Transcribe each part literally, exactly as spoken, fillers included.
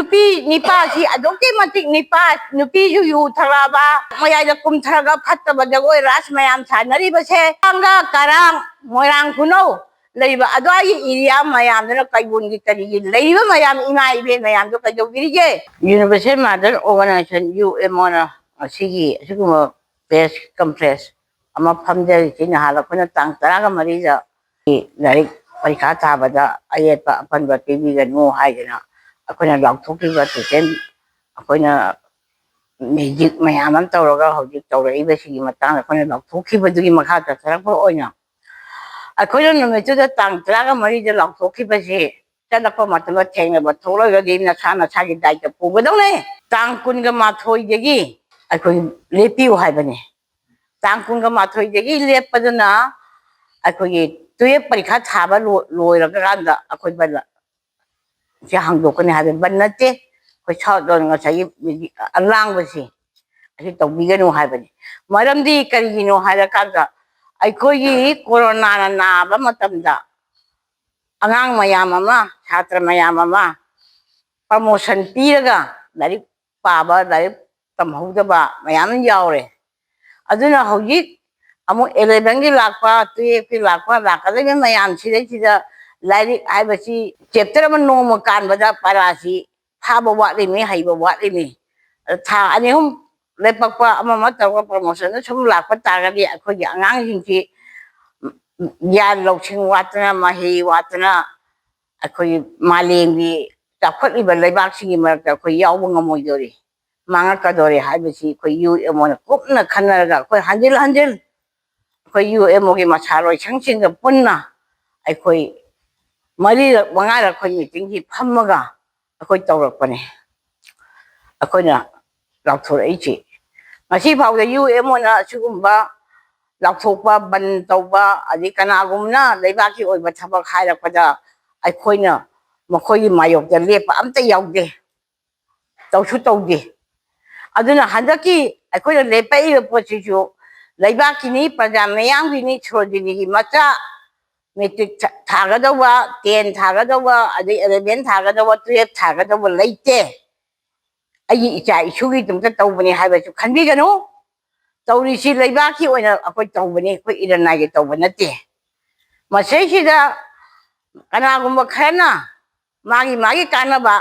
ꯅꯨꯄꯤ ꯅꯤꯄꯥꯁꯤ ꯑꯗꯨꯛꯀꯤ ꯃꯇꯤꯛ ꯅꯤꯄꯥ, ꯅꯨꯄꯤꯁꯨ ꯌꯨ ꯊꯛꯂꯛꯑꯕ, ꯃꯌꯥꯏꯗ ꯀꯨꯝꯊꯔꯒ ꯐꯠꯇꯕ ꯖꯒꯣꯏ ꯔꯥꯁ ꯃꯌꯥꯝ ꯁꯥꯟꯅꯔꯤꯕꯁꯦ, ꯊꯥꯡꯒ, ꯀꯔꯥꯡ, ꯃꯣꯏꯔꯥꯡ ꯈꯨꯅꯧ ꯂꯩꯕ ꯑꯗꯨꯋꯥꯏꯒꯤ area ꯃꯌꯥꯝꯗꯨꯅ ꯀꯩꯕꯣꯟꯒꯤ ꯀꯔꯤꯒꯤ ꯂꯩꯔꯤꯕ ꯃꯌꯥꯝ ꯏꯃꯥ ꯏꯕꯦꯟ ꯃꯌꯥꯝꯗꯣ ꯀꯩꯗꯧꯕꯤꯔꯤꯒꯦ? Universal Mother Organization, U M O ꯅ ꯑꯁꯤꯒꯤ ꯑꯁꯤꯒꯨꯝꯕ press conference ꯑꯃ ꯐꯝꯖꯔꯤꯁꯤ ꯅꯍꯥꯟ ꯑꯩꯈꯣꯏꯅ ꯇꯥꯡ ꯇꯔꯥꯒ ꯃꯔꯤꯗ ꯂꯥꯏꯔꯤꯛ ꯄꯔꯤꯈꯥ ꯊꯥꯕꯗ ꯑꯌꯦꯠꯄ ꯑꯄꯟꯕ ꯄꯤꯕꯤꯒꯅꯨ ꯍꯥꯏꯗꯅ ꯑꯩꯈꯣꯏꯅ ꯂꯥꯎꯊꯣꯛꯈꯤꯕ ꯇꯣꯇꯦꯜ ꯑꯩꯈꯣꯏꯅ ꯃꯦꯖꯤꯛ ꯃꯌꯥꯝ ꯑꯃ ꯇꯧꯔꯒ ꯍꯧꯖꯤꯛ ꯇꯧꯔꯛꯏꯕꯁꯤꯒꯤ ꯃꯇꯥꯡꯗ ꯑꯩꯈꯣꯏꯅ ꯂꯥꯎꯊꯣꯛꯈꯤꯕꯗꯨꯒꯤ ꯃꯈꯥ ꯆꯠꯊꯔꯛꯄ ꯑꯣꯏꯅ ꯑꯩꯈꯣꯏꯅ ꯅꯨꯃꯤꯠꯇꯨꯗ ꯇꯥꯡ ꯇꯔꯥꯒ ꯃꯔꯤꯗ ꯂꯥꯎꯊꯣꯛꯈꯤꯕꯁꯤ ꯆꯠꯂꯛꯄ ꯃꯇꯝꯗ ꯊꯦꯡꯅꯕ ꯊꯣꯛꯂꯒꯗꯤ ꯅꯁꯥ ꯅꯁꯥꯒꯤ ꯗꯥꯏꯇ ꯄꯨꯒꯗꯧꯅꯦ꯫ ꯇꯥꯡ ꯀꯨꯟꯒ ꯃꯥꯊꯣꯏꯗꯒꯤ ꯑꯩꯈꯣꯏ ꯂꯦꯞꯄꯤꯌꯨ ꯍꯥꯏꯕꯅꯤ꯫ ꯇꯥꯡ ꯀꯨꯟꯒ ꯃꯥꯊꯣꯏꯗꯒꯤ ꯂꯦꯞꯄꯗꯨꯅ ꯑꯩꯈꯣꯏꯒꯤ ꯇꯨꯌꯦꯞ ꯄꯔꯤꯈꯥ ꯊꯥꯕ ꯂꯣ-, ꯂꯣꯏꯔꯀꯥꯟꯗ ꯑꯩꯈꯣꯏ ꯕꯟ ꯁꯦ ꯍꯥꯡꯗꯣꯛꯀꯅꯤ ꯍꯥꯏꯕ ꯕꯟ ꯅꯠꯇꯦ꯫ ꯑꯩꯈꯣꯏ ꯁꯥꯎꯠ ꯂꯣꯟ ꯉꯁꯥꯏꯒꯤ ꯑꯂꯥꯡꯕꯁꯦ ꯑꯁꯤ ꯇꯧꯕꯤꯒꯅꯨ ꯍꯥꯏꯕꯅꯤ꯫ ꯃꯔꯝꯗꯤ ꯀꯔꯤꯒꯤꯅꯣ ꯍꯥꯏꯔꯀꯥꯟꯗ ꯑꯩꯈꯣꯏꯒꯤ ꯀꯣꯔꯣꯅꯥꯅ ꯅꯥꯕ ꯃꯇꯝꯗ ꯑꯉꯥꯡ ꯃꯌꯥꯝ ꯑꯃ, ꯁꯥꯇ꯭ꯔ ꯃꯌꯥꯝ ꯑꯃ promotion ꯄꯤꯔꯒ ꯂꯥꯏꯔꯤꯛ ꯄꯥꯕ, ꯂꯥꯏꯔꯤꯛ ꯇꯝꯍꯧꯗꯕ ꯃꯌꯥꯝ ꯌꯥꯎꯔꯦ꯫ ꯑꯗꯨꯅ ꯍꯧꯖꯤꯛ ꯑꯃꯨꯛ elevenꯒꯤ ꯂꯥꯛꯄ, twelveꯀꯤ ꯂꯥꯛꯄ, ꯂꯥꯛꯀꯗꯧꯔꯤꯕ ꯃꯌꯥꯝꯁꯤꯗꯩꯁꯤꯗ ꯂꯥꯏꯔꯤꯛ ꯍꯥꯏꯕꯁꯤ chapter ꯑꯃ ꯅꯣꯡꯃ ꯀꯥꯟꯕꯗ ꯄꯔꯥꯁꯤ ꯐꯥꯕ ꯋꯥꯠꯂꯤꯃꯤ, ꯍꯩꯕ ꯋꯥꯠꯂꯤꯃꯤ꯫ ꯊꯥ ꯑꯅꯤ ꯑꯍꯨꯝ ꯂꯦꯞꯄꯛꯄ, ꯑꯃ ꯑꯃ ꯇꯧꯔꯒ promotionꯗ ꯁꯨꯝ ꯂꯥꯛꯄ ꯇꯥꯔꯒꯗꯤ ꯑꯩꯈꯣꯏꯒꯤ ꯑꯉꯥꯡꯁꯤꯡꯁꯤ ꯒ꯭ꯌꯥꯟ ꯂꯧꯁꯤꯡ ꯋꯥꯠꯇꯅ, ꯃꯍꯩ ꯋꯥꯠꯇꯅ ꯑꯩꯈꯣꯏꯒꯤ ꯃꯥꯂꯦꯝꯒꯤ ꯆꯥꯎꯈꯠꯂꯤꯕ ꯂꯩꯕꯥꯛꯁꯤꯡꯒꯤ ꯃꯔꯛꯇ ꯑꯩꯈꯣꯏ ꯌꯥꯎꯕ ꯉꯝꯃꯣꯏꯗꯣꯔꯤ, ꯃꯥꯡꯉꯛꯀꯗꯣꯔꯤ ꯍꯥꯏꯕꯁꯤ ꯑꯩꯈꯣꯏ U M Oꯅ ꯀꯨꯞꯅ ꯈꯟꯅꯔꯒ ꯑꯩꯈꯣꯏ ꯍꯟꯖꯤꯜ ꯍꯟꯖꯤꯜ ꯑꯩꯈꯣꯏ U M Oꯒꯤ ꯃꯁꯥ ꯂꯣꯏꯁꯪꯁꯤꯡꯒ ꯄꯨꯟꯅ ꯑꯩꯈꯣꯏ ꯃꯔꯤꯔꯛ ꯃꯉꯥꯔꯛ ꯑꯩꯈꯣꯏ meetingꯁꯤ ꯐꯝꯃꯒ ꯑꯩꯈꯣꯏ ꯇꯧꯔꯛꯄꯅꯦ꯫ ꯑꯩꯈꯣꯏꯅ ꯂꯥꯎꯊꯣꯔꯛꯏꯁꯤ ꯉꯁꯤ ꯐꯥꯎꯗ U M Oꯅ ꯑꯁꯤꯒꯨꯝꯕ ꯂꯥꯎꯊꯣꯛꯄ, ꯕꯟ ꯇꯧꯕ, ꯑꯗꯩ ꯀꯅꯥꯒꯨꯝꯕꯅ ꯂꯩꯕꯥꯛꯀꯤ ꯑꯣꯏꯕ ꯊꯕꯛ ꯍꯥꯏꯔꯛꯄꯗ ꯑꯩꯈꯣꯏꯅ ꯃꯈꯣꯏꯒꯤ ꯃꯥꯌꯣꯛꯇ ꯂꯦꯞꯄ ꯑꯝꯇ ꯌꯥꯎꯗꯦ, ꯇꯧꯁꯨ ꯇꯧꯗꯦ꯫ ꯑꯗꯨꯅ ꯍꯟꯗꯛꯀꯤ ꯑꯩꯈꯣꯏꯅ ꯂꯦꯞꯄꯛꯏꯕ ꯄꯣꯠꯁꯤꯁꯨ ꯂꯩꯕꯥꯛꯀꯤꯅꯤ, ꯄ꯭ꯔꯖꯥ ꯃꯤꯌꯥꯝꯒꯤꯅꯤ, ꯁꯣꯔꯣꯖꯤꯅꯤꯒꯤ ꯃꯆꯥ ꯃꯦꯇ꯭ꯔꯤꯛ ꯊꯥꯒꯗꯧꯕ, ꯇꯦꯟ ꯊꯥꯒꯗꯧꯕ, ꯑꯗꯩ ꯑꯦꯂꯦꯚꯦꯟ ꯊꯥꯒꯗꯧꯕ, ꯇꯨꯌꯦꯜꯞ ꯊꯥꯒꯗꯧꯕ ꯂꯩꯇꯦ꯫ ꯑꯩꯒꯤ ꯏꯆꯥ ꯏꯁꯨꯒꯤꯗꯃꯛꯇ ꯇꯧꯕꯅꯤ ꯍꯥꯏꯕꯁꯨ ꯈꯟꯕꯤꯒꯅꯨ꯫ ꯇꯧꯔꯤꯁꯤ ꯂꯩꯕꯥꯛꯀꯤ ꯑꯣꯏꯅ ꯑꯩꯈꯣꯏ ꯇꯧꯕꯅꯤ, ꯑꯩꯈꯣꯏ ꯏꯔꯟꯅꯥꯏꯒꯤ ꯇꯧꯕ ꯅꯠꯇꯦ꯫ ꯃꯁꯤꯁꯤꯗ ꯀꯅꯥꯒꯨꯝꯕ ꯈꯔꯅ ꯃꯥꯒꯤ ꯃꯥꯒꯤ ꯀꯥꯟꯅꯕ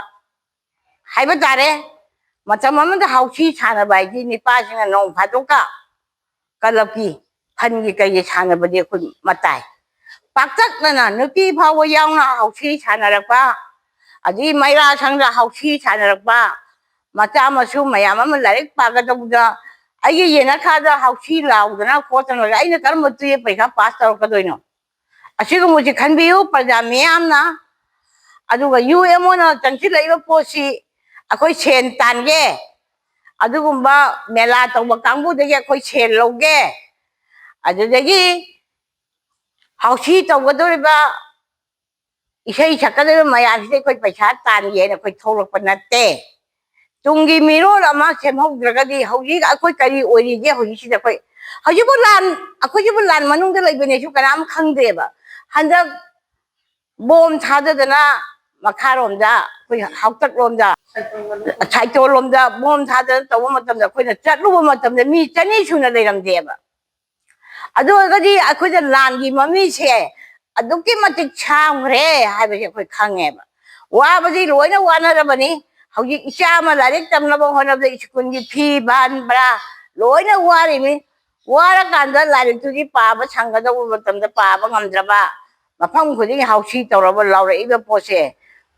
ꯍꯥꯏꯕ ꯇꯥꯔꯦ, ꯃꯇꯝ ꯑꯃꯗ ꯍꯥꯎꯁꯤ ꯁꯥꯟꯅꯕ ꯍꯥꯏꯗꯤ ꯅꯤꯄꯥꯁꯤꯅ ꯅꯣꯡ ꯐꯥꯗꯣꯛꯀ ꯀꯂꯕꯀꯤ ꯐꯟꯒꯤ ꯀꯩꯒꯤ ꯁꯥꯟꯅꯕꯗꯤ ꯑꯩꯈꯣꯏ ꯃꯇꯥꯏ꯫ ꯄꯥꯛꯇꯛꯅꯅ ꯅꯨꯄꯤ ꯐꯥꯎꯕ ꯌꯥꯎꯅ ꯍꯥꯎꯁꯤ ꯁꯥꯟꯅꯔꯛꯄ, ꯑꯗꯒꯤ ꯃꯩꯔꯥ ꯁꯪꯗ ꯍꯥꯎꯁꯤ ꯁꯥꯟꯅꯔꯛꯄ, ꯃꯆꯥ ꯃꯁꯨ ꯃꯌꯥꯝ ꯑꯃ ꯂꯥꯏꯔꯤꯛ ꯄꯥꯒꯗꯧꯕꯗ ꯑꯩꯒꯤ ꯌꯦꯅꯈꯥꯗ ꯍꯥꯎꯁꯤ ꯂꯥꯎꯗꯅ ꯈꯣꯠꯇꯅ ꯂꯩꯔꯦ꯫ ꯑꯩꯅ ꯀꯔꯝꯕ ꯇꯨꯌꯦ ꯄꯩꯈꯥ ꯄꯥꯁ ꯇꯧꯔꯛꯀꯗꯣꯏꯅꯣ? ꯑꯁꯤꯒꯨꯝꯕꯁꯤ ꯈꯟꯕꯤꯌꯨ ꯄ꯭ꯔꯖꯥ ꯃꯤꯌꯥꯝꯅ꯫ ꯑꯗꯨꯒ ꯌꯨ ꯑꯦꯝ ꯑꯣꯅ ꯆꯪꯁꯤꯜꯂꯛꯏꯕ ꯄꯣꯠꯁꯤ ꯑꯩꯈꯣꯏ ꯁꯦꯟ ꯇꯥꯟꯒꯦ, ꯑꯗꯨꯒꯨꯝꯕ ꯃꯦꯂꯥ ꯇꯧꯕ ꯀꯥꯡꯕꯨꯗꯒꯤ ꯑꯩꯈꯣꯏ ꯁꯦꯟ ꯂꯧꯒꯦ, ꯑꯗꯨꯗꯒꯤ ꯍꯥꯎꯁꯤ ꯇꯧꯒꯗꯧꯔꯤꯕ ꯏꯁꯩ ꯁꯛꯀꯗꯧꯔꯤꯕ ꯃꯌꯥꯝꯁꯤꯗ ꯑꯩꯈꯣꯏ ꯄꯩꯁꯥ ꯇꯥꯟꯒꯦꯅ ꯑꯩꯈꯣꯏ ꯊꯣꯛꯂꯛꯄ ꯅꯠꯇꯦ꯫ ꯇꯨꯡꯒꯤ ꯃꯤꯔꯣꯜ ꯑꯃ ꯁꯦꯝꯍꯧꯗ꯭ꯔꯒꯗꯤ ꯍꯧꯖꯤꯛ ꯑꯩꯈꯣꯏ ꯀꯔꯤ ꯑꯣꯏꯔꯤꯒꯦ? ꯍꯧꯖꯤꯛꯁꯤꯗ ꯑꯩꯈꯣꯏ ꯍꯧꯖꯤꯛꯄꯨ ꯂꯥꯟ, ꯑꯩꯈꯣꯏꯁꯤꯕꯨ ꯂꯥꯟ ꯃꯅꯨꯡꯗ ꯂꯩꯕꯅꯦꯁꯨ ꯀꯅꯥꯝ ꯈꯪꯗꯦꯕ꯫ ꯍꯟꯗꯛ ꯕꯣꯝ ꯊꯥꯗꯗꯅ ꯃꯈꯥꯔꯣꯝꯗ ꯑꯩꯈꯣꯏ ꯍꯥꯎꯇꯛꯂꯣꯝꯗ, ꯁꯥꯏꯇꯣꯜꯂꯣꯝꯗ ꯕꯣꯝ ꯊꯥꯗꯅ ꯇꯧꯕ ꯃꯇꯝꯗ ꯑꯩꯈꯣꯏꯅ ꯆꯠꯂꯨꯕ ꯃꯇꯝꯗ ꯃꯤ ꯆꯅꯤ ꯁꯨꯅ ꯂꯩꯔꯝꯗꯦꯕ꯫ ꯑꯗꯨ ꯑꯣꯏꯔꯒꯗꯤ ꯑꯩꯈꯣꯏꯗ ꯂꯥꯟꯒꯤ ꯃꯃꯤꯁꯦ ꯑꯗꯨꯛꯀꯤ ꯃꯇꯤꯛ ꯁꯥꯡꯈ꯭ꯔꯦ ꯍꯥꯏꯕꯁꯦ ꯑꯩꯈꯣꯏ ꯈꯪꯉꯦꯕ꯫ ꯋꯥꯕꯗꯤ ꯂꯣꯏꯅ ꯋꯥꯅꯔꯕꯅꯤ꯫ ꯍꯧꯖꯤꯛ ꯏꯆꯥ ꯑꯃ ꯂꯥꯏꯔꯤꯛ ꯇꯝꯅꯕ ꯍꯣꯠꯅꯕꯗ ꯁ꯭ꯀꯨꯜꯒꯤ ꯐꯤ, ꯚꯥꯟ ꯚꯔꯥ ꯂꯣꯏꯅ ꯋꯥꯔꯤꯃꯤ꯫ ꯋꯥꯔꯀꯥꯟꯗ ꯂꯥꯏꯔꯤꯛꯇꯨꯗꯤ ꯄꯥꯕ ꯁꯪꯒꯗꯧꯕ ꯃꯇꯝꯗ ꯄꯥꯕ ꯉꯝꯗ꯭ꯔꯕ, ꯃꯐꯝ ꯈꯨꯗꯤꯡꯒꯤ ꯍꯥꯎꯁꯤ ꯇꯧꯔꯕ ꯂꯥꯎꯔꯛꯏꯕ ꯄꯣꯠꯁꯦ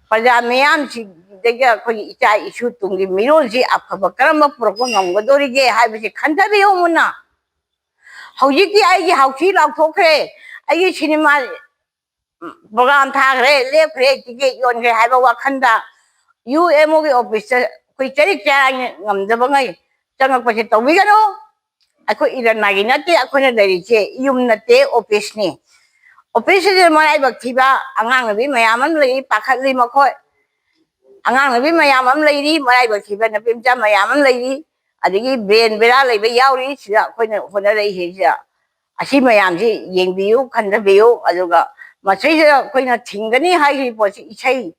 ꯄ꯭ꯔꯖꯥ ꯃꯤꯌꯥꯝꯁꯤꯗꯒꯤ ꯑꯩꯈꯣꯏꯒꯤ ꯏꯆꯥ ꯏꯁꯨ ꯇꯨꯡꯒꯤ ꯃꯤꯔꯣꯜꯁꯤ ꯑꯐꯕ ꯀꯔꯝꯕ ꯄꯨꯔꯛꯄ ꯉꯝꯒꯗꯧꯔꯤꯒꯦ ꯍꯥꯏꯕꯁꯤ ꯈꯟꯊꯕꯤꯌꯨ ꯃꯨꯟꯅ꯫ ꯍꯧꯖꯤꯛꯇꯤ ꯑꯩꯒꯤ ꯍꯥꯎꯁꯤ ꯂꯥꯎꯊꯣꯛꯈ꯭ꯔꯦ, ꯑꯩꯒꯤ ꯁꯤꯅꯦꯃꯥ ꯄ꯭ꯔꯣꯒ꯭ꯔꯥꯝ ꯊꯥꯈ꯭ꯔꯦ, ꯂꯦꯞꯈ꯭ꯔꯦ, ꯇꯤꯀꯦꯠ ꯌꯣꯟꯈ꯭ꯔꯦ ꯍꯥꯏꯕ ꯋꯥꯈꯟꯗ ꯌꯨ ꯑꯦꯝ ꯑꯣꯒꯤ ꯑꯣꯐꯤꯁꯇ ꯑꯩꯈꯣꯏ ꯆꯔꯤꯛ ꯆꯔꯥꯡ ꯉꯝꯗꯕꯉꯩ ꯆꯪꯉꯛꯄꯁꯦ ꯇꯧꯕꯤꯒꯅꯨ꯫ ꯑꯩꯈꯣꯏ ꯏꯔꯟꯅꯥꯏꯒꯤ ꯅꯠꯇꯦ, ꯑꯩꯈꯣꯏꯅ ꯂꯩꯔꯤꯁꯦ ꯌꯨꯝ ꯅꯠꯇꯦ, ꯑꯣꯐꯤꯁꯅꯤ꯫ ꯑꯣꯐꯤꯁꯁꯤꯗ ꯃꯔꯥꯏꯕꯛ ꯊꯤꯕ ꯑꯉꯥꯡ ꯅꯨꯕꯤ ꯃꯌꯥꯝ ꯑꯃ ꯂꯩ, ꯄꯥꯈꯠꯂꯤ ꯃꯈꯣꯏ꯫ ꯑꯉꯥꯡ ꯅꯨꯕꯤ ꯃꯌꯥꯝ ꯑꯃ ꯂꯩꯔꯤ, ꯃꯔꯥꯏꯕꯛ ꯊꯤꯕ ꯅꯨꯄꯤ ꯃꯆꯥ ꯃꯌꯥꯝ ꯑꯃ ꯂꯩꯔꯤ, ꯑꯗꯒꯤ ꯕ꯭ꯔꯦꯟ ꯕꯦꯔꯥ ꯂꯩꯕ ꯌꯥꯎꯔꯤ꯫ ꯁꯤꯗ ꯑꯩꯈꯣꯏꯅ ꯍꯣꯠꯅꯔꯛꯏꯁꯤꯗ ꯑꯁꯤ ꯃꯌꯥꯝꯁꯤ ꯌꯦꯡꯕꯤꯌꯨ, ꯈꯟꯊꯕꯤꯌꯨ꯫ ꯑꯗꯨꯒ ꯃꯁꯤꯗ ꯑꯩꯈꯣꯏꯅ ꯊꯤꯡꯒꯅꯤ ꯍꯥꯏꯔꯤꯕ ꯄꯣꯠꯁꯤ ꯏꯁꯩ,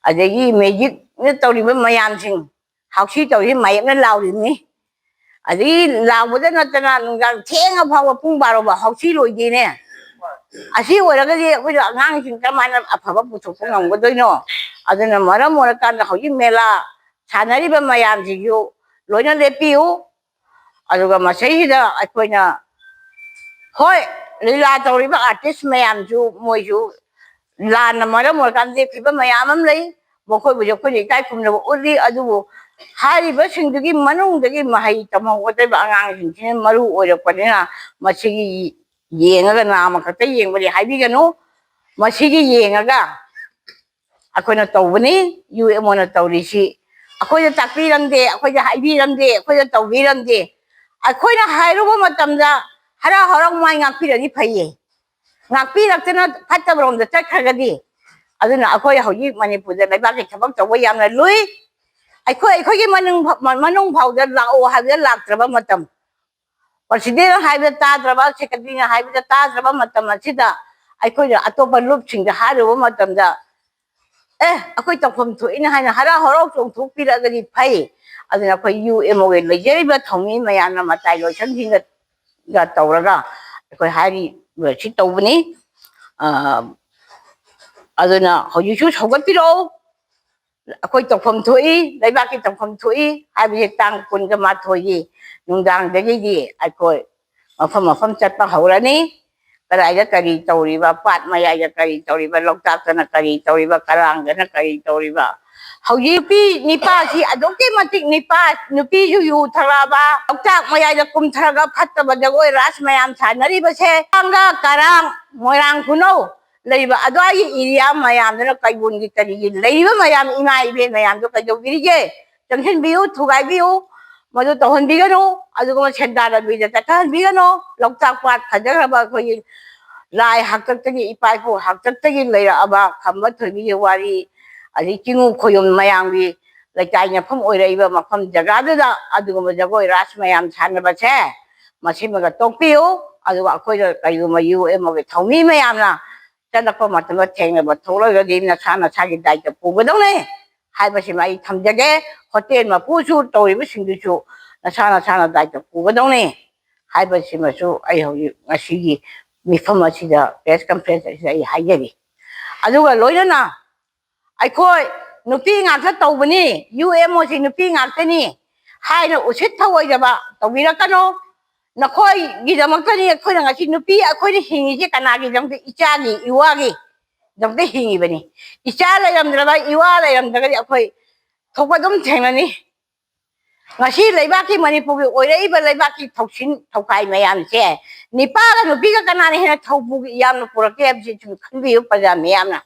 ꯑꯗꯒꯤ ꯃ꯭ꯌꯨꯖꯤꯛꯅ ꯇꯧꯔꯤꯕ ꯃꯌꯥꯝꯁꯤꯡ, ꯍꯥꯎꯁꯤ ꯇꯧꯔꯤ ꯃꯥꯌꯦꯞꯅ ꯂꯥꯎꯔꯤꯕꯅꯤ꯫ ꯑꯗꯒꯤ ꯂꯥꯎꯕꯗ ꯅꯠꯇꯅ ꯅꯨꯡꯗꯥꯡ ꯊꯦꯡꯉ ꯐꯥꯎꯕ ꯄꯨꯡ ꯕꯥꯔꯣ ꯐꯥꯎ ꯍꯥꯎꯁꯤ ꯂꯣꯏꯗꯦꯅꯦ꯫ ꯑꯁꯤ ꯑꯣꯏꯔꯒꯗꯤ ꯑꯩꯈꯣꯏꯗ ꯑꯉꯥꯡꯁꯤꯡ ꯀꯔꯝꯍꯥꯏꯅ ꯑꯐꯕ ꯄꯨꯊꯣꯛꯄ ꯉꯝꯒꯗꯣꯏꯅꯣ? ꯑꯗꯨꯅ ꯃꯔꯝ ꯑꯣꯏꯔꯀꯥꯟꯗ ꯍꯧꯖꯤꯛ ꯃꯦꯂꯥ ꯁꯥꯟꯅꯔꯤꯕ ꯃꯌꯥꯝꯁꯤꯁꯨ ꯂꯣꯏꯅ ꯂꯦꯞꯄꯤꯌꯨ꯫ ꯑꯗꯨꯒ ꯃꯁꯤꯁꯤꯗ ꯑꯩꯈꯣꯏꯅ, ꯍꯣꯏ, ꯂꯤꯂꯥ ꯇꯧꯔꯤꯕ ꯑꯥꯔꯇꯤꯁ ꯃꯌꯥꯝꯁꯨ, ꯃꯣꯏꯁꯨ ꯂꯥꯟꯅ ꯃꯔꯝ ꯑꯣꯏꯔꯀꯥꯟꯗ ꯂꯦꯞꯈꯤꯕ ꯃꯌꯥꯝ ꯑꯃ ꯂꯩ꯫ ꯃꯈꯣꯏꯕꯨꯁꯨ ꯑꯩꯈꯣꯏꯅ ꯏꯀꯥꯏ ꯈꯨꯝꯅꯕ ꯎꯠꯂꯤ꯫ ꯑꯗꯨꯕꯨ ꯍꯥꯏꯔꯤꯕꯁꯤꯡꯗꯨꯒꯤ ꯃꯅꯨꯡꯗꯒꯤ ꯃꯍꯩ ꯇꯝꯍꯧꯒꯗꯧꯔꯤꯕ ꯑꯉꯥꯡꯁꯤꯡꯁꯤꯅ ꯃꯔꯨ ꯑꯣꯏꯔꯛꯄꯅꯤꯅ, ꯃꯁꯤꯒꯤ ꯌꯦꯡꯉꯒ, ꯅꯥꯝꯃ ꯈꯛꯇ ꯌꯦꯡꯕꯗꯤ ꯍꯥꯏꯕꯤꯒꯅꯨ꯫ ꯃꯁꯤꯒꯤ ꯌꯦꯡꯉꯒ ꯑꯩꯈꯣꯏꯅ ꯇꯧꯕꯅꯤ꯫ ꯌꯨ ꯑꯦꯝ ꯑꯣꯅ ꯇꯧꯔꯤꯁꯤ ꯑꯩꯈꯣꯏꯗ ꯇꯥꯛꯄꯤꯔꯝꯗꯦ, ꯑꯩꯈꯣꯏꯗ ꯍꯥꯏꯕꯤꯔꯝꯗꯦ, ꯑꯩꯈꯣꯏꯗ ꯇꯧꯕꯤꯔꯝꯗꯦ꯫ ꯑꯩꯈꯣꯏꯅ ꯍꯥꯏꯔꯨꯕ ꯃꯇꯝꯗ ꯍꯔꯥꯎ ꯍꯔꯥꯎ ꯃꯥꯏ ꯉꯥꯛꯄꯤꯔꯗꯤ ꯐꯩꯌꯦ, ꯉꯥꯛꯄꯤꯔꯛꯇꯅ ꯐꯠꯇꯕꯔꯣꯝꯗ ꯆꯠꯈ꯭ꯔꯒꯗꯤ꯫ ꯑꯗꯨꯅ ꯑꯩꯈꯣꯏ ꯍꯧꯖꯤꯛ ꯃꯅꯤꯄꯨꯔꯗ ꯂꯩꯕꯥꯛꯀꯤ ꯊꯕꯛ ꯇꯧꯕ ꯌꯥꯝꯅ ꯂꯨꯏ꯫ ꯑꯩꯈꯣꯏ, ꯑꯩꯈꯣꯏꯒꯤ ꯃꯅꯨꯡ, ꯃꯅꯨꯡ ꯐꯥꯎꯗ ꯂꯥꯛꯑꯣ ꯍꯥꯏꯕꯗ ꯂꯥꯛꯇ꯭ꯔꯕ ꯃꯇꯝ, ꯄ꯭ꯔꯁꯤꯗꯦꯟꯅ ꯍꯥꯏꯕꯗ ꯇꯥꯗ꯭ꯔꯕ, ꯁꯦꯀ꯭ꯔꯦꯇꯔꯤꯅ ꯍꯥꯏꯕꯗ ꯇꯥꯗ꯭ꯔꯕ ꯃꯇꯝ ꯑꯁꯤꯗ, ꯑꯩꯈꯣꯏꯅ ꯑꯇꯣꯞꯄ ꯂꯨꯞꯁꯤꯡꯗ ꯍꯥꯏꯔꯨꯕ ꯃꯇꯝꯗ, "ꯑꯦ, ꯑꯩꯈꯣꯏ ꯇꯧꯐꯝ ꯊꯣꯛꯏꯅ" ꯍꯥꯏꯅ ꯍꯔꯥꯎ ꯍꯔꯥꯎ ꯆꯣꯡꯊꯣꯛꯄꯤꯔꯛꯑꯒꯗꯤ ꯐꯩ꯫ ꯑꯗꯨꯅ ꯑꯩꯈꯣꯏ ꯌꯨ ꯑꯦꯝ ꯑꯣꯒꯤ ꯂꯩꯖꯔꯤꯕ ꯊꯧꯃꯤ ꯃꯌꯥꯝꯅ ꯃꯇꯥꯏ ꯂꯣꯏꯁꯪꯁꯤꯡꯒ ꯇꯧꯔꯒ ꯑꯩꯈꯣꯏ ꯍꯥꯏꯔꯤꯕꯁꯤ ꯇꯧꯕꯅꯤ꯫ ꯑ, ꯑꯗꯨꯅ ꯍꯧꯖꯤꯛꯁꯨ ꯁꯧꯒꯠꯄꯤꯔꯛꯑꯣ꯫ ꯑꯩꯈꯣꯏ ꯇꯧꯐꯝ ꯊꯣꯛꯏ, ꯂꯩꯕꯥꯛꯀꯤ ꯇꯧꯐꯝ ꯊꯣꯛꯏ ꯍꯥꯏꯕꯁꯦ ꯇꯥꯡ ꯀꯨꯟꯒ ꯃꯥꯊꯣꯏꯒꯤ ꯅꯨꯡꯗꯥꯡꯗꯒꯤꯗꯤ ꯑꯩꯈꯣꯏ ꯃꯐꯝ ꯃꯐꯝ ꯆꯠꯄ ꯍꯧꯔꯅꯤ꯫ ꯀꯗꯥꯏꯗ ꯀꯔꯤ ꯇꯧꯔꯤꯕ, ꯄꯥꯠ ꯃꯌꯥꯏꯗ ꯀꯔꯤ ꯇꯧꯔꯤꯕ, ꯂꯣꯛꯇꯥꯛꯇꯅ ꯀꯔꯤ ꯇꯧꯔꯤꯕ, ꯀꯔꯥꯡꯗꯅ ꯀꯔꯤ ꯇꯧꯔꯤꯕ? ꯍꯧꯖꯤꯛ ꯅꯨꯄꯤ ꯅꯤꯄꯥꯁꯤ ꯑꯗꯨꯛꯀꯤ ꯃꯇꯤꯛ ꯅꯤꯄꯥ, ꯅꯨꯄꯤꯁꯨ ꯌꯨ ꯊꯛꯂꯛꯑꯕ, ꯂꯣꯛꯇꯥꯛ ꯃꯌꯥꯏꯗ ꯀꯨꯝꯊꯔꯒ ꯐꯠꯇꯕ ꯖꯒꯣꯏ ꯔꯥꯁ ꯃꯌꯥꯝ ꯁꯥꯟꯅꯔꯤꯕꯁꯦ, ꯀꯥꯡꯒ ꯀꯔꯥꯡ, ꯃꯣꯏꯔꯥꯡ ꯈꯨꯅꯧ ꯂꯩꯔꯤꯕ ꯑꯗꯨꯋꯥꯏꯒꯤ ꯑꯦꯔꯤꯌꯥ ꯃꯌꯥꯝꯗꯨꯅ ꯀꯩꯕꯨꯜꯒꯤ ꯀꯔꯤꯒꯤ ꯂꯩꯔꯤꯕ ꯃꯌꯥꯝ, ꯏꯃꯥ ꯏꯕꯦꯟ ꯃꯌꯥꯝꯗꯣ ꯀꯩꯗꯧꯕꯤꯔꯤꯒꯦ? ꯆꯪꯁꯤꯟꯕꯤꯌꯨ, ꯊꯨꯒꯥꯏꯕꯤꯌꯨ, ꯃꯗꯨ ꯇꯧꯍꯟꯕꯤꯒꯅꯨ꯫ ꯑꯗꯨꯒꯨꯝꯕ ꯁꯦꯟꯗꯥꯟ ꯂꯝꯕꯤꯗ ꯆꯠꯊꯍꯟꯕꯤꯒꯅꯨ꯫ ꯂꯣꯛꯇꯥꯛ ꯄꯥꯠ ꯐꯖꯈ꯭ꯔꯕ ꯑꯩꯈꯣꯏꯒꯤ ꯂꯥꯏ ꯍꯥꯛꯇꯛꯇꯒꯤ, ꯏꯄꯥ ꯏꯄꯨ ꯍꯥꯛꯇꯛꯇꯒꯤ ꯂꯩꯔꯛꯑꯕ ꯈꯝꯕ ꯊꯣꯏꯕꯤꯒꯤ ꯋꯥꯔꯤ, ꯑꯗꯩ ꯆꯤꯡꯉꯨ ꯈꯣꯌꯨꯝ ꯃꯌꯥꯝꯒꯤ ꯂꯩꯇꯥꯏꯅꯐꯝ ꯑꯣꯏꯔꯛꯏꯕ ꯃꯐꯝ ꯖꯒꯥꯗꯨꯗ ꯑꯗꯨꯒꯨꯝꯕ ꯖꯒꯣꯏ ꯔꯥꯁ ꯃꯌꯥꯝ ꯁꯥꯟꯅꯕꯁꯦ ꯃꯁꯤꯃꯒ ꯇꯣꯛꯄꯤꯌꯨ꯫ ꯑꯗꯨꯒ ꯑꯩꯈꯣꯏꯗ ꯀꯔꯤꯒꯨꯝꯕ ꯌꯨ ꯑꯦꯝ ꯑꯣꯒꯤ ꯊꯧꯃꯤ ꯃꯌꯥꯝꯅ ꯆꯠꯂꯛꯄ ꯃꯇꯝꯗ ꯊꯦꯡꯅꯕ ꯊꯣꯛꯂꯒꯗꯤ ꯅꯁꯥ ꯅꯁꯥꯒꯤ ꯗꯥꯏꯇ ꯄꯨꯒꯗꯧꯅꯤ ꯍꯥꯏꯕꯁꯤꯃ ꯑꯩ ꯊꯝꯖꯒꯦ꯫ ꯍꯣꯇꯦꯜ ꯃꯄꯨꯁꯨ ꯇꯧꯔꯤꯕꯁꯤꯡꯗꯨꯁꯨ ꯅꯁꯥ ꯅꯁꯥꯅ ꯗꯥꯏꯇ ꯄꯨꯒꯗꯧꯅꯤ ꯍꯥꯏꯕꯁꯤꯃꯁꯨ ꯑꯩ ꯍꯧꯖꯤꯛ ꯉꯁꯤꯒꯤ ꯃꯤꯐꯝ ꯑꯁꯤꯗ, ꯄ꯭ꯔꯦꯁ ꯀꯟꯐ꯭ꯔꯦꯟꯁ ꯑꯁꯤꯗ ꯑꯩ ꯍꯥꯏꯖꯔꯤ꯫ ꯑꯗꯨꯒ ꯂꯣꯏꯅꯅ ꯑꯩꯈꯣꯏ ꯅꯨꯄꯤ ꯉꯥꯛꯇ ꯇꯧꯕꯅꯤ, ꯌꯨ ꯑꯦꯝ ꯑꯣꯁꯤ ꯅꯨꯄꯤ ꯉꯥꯛꯇꯅꯤ ꯍꯥꯏꯅ ꯎꯁꯤꯠ ꯊꯧꯑꯣꯏꯗꯕ ꯇꯧꯕꯤꯔꯛꯀꯅꯨ꯫ ꯅꯈꯣꯏꯒꯤꯗꯃꯛꯇꯅꯤ ꯑꯩꯈꯣꯏꯅ ꯉꯁꯤ ꯅꯨꯄꯤ ꯑꯩꯈꯣꯏꯅ ꯍꯤꯡꯉꯤꯁꯦ꯫ ꯀꯅꯥꯒꯤꯗꯃꯛꯇ? ꯏꯆꯥꯒꯤ, ꯏꯋꯥꯒꯤꯗꯃꯛꯇ ꯍꯤꯡꯉꯤꯕꯅꯤ꯫ ꯏꯆꯥ ꯂꯩꯔꯝꯗ꯭ꯔꯕ, ꯏꯋꯥ ꯂꯩꯔꯝꯗ꯭ꯔꯒꯗꯤ ꯑꯩꯈꯣꯏ ꯊꯣꯛꯄ ꯑꯗꯨꯝ ꯊꯦꯡꯅꯅꯤ꯫ ꯉꯁꯤ ꯂꯩꯕꯥꯛꯀꯤ, ꯃꯅꯤꯄꯨꯔꯒꯤ ꯑꯣꯏꯔꯛꯏꯕ ꯂꯩꯕꯥꯛꯀꯤ ꯊꯧꯁꯤꯟ ꯊꯧꯈꯥꯏ ꯃꯌꯥꯝꯁꯦ, ꯅꯤꯄꯥꯒ ꯅꯨꯄꯤꯒ ꯀꯅꯥꯅ ꯍꯦꯟꯅ ꯊꯧ ꯄꯨ-, ꯌꯥꯝꯅ ꯄꯨꯔꯛꯀꯦ ꯍꯥꯏꯕꯁꯤ ꯁꯨꯝ ꯈꯟꯕꯤꯌꯨ ꯄ꯭ꯔꯖꯥ ꯃꯤꯌꯥꯝꯅ꯫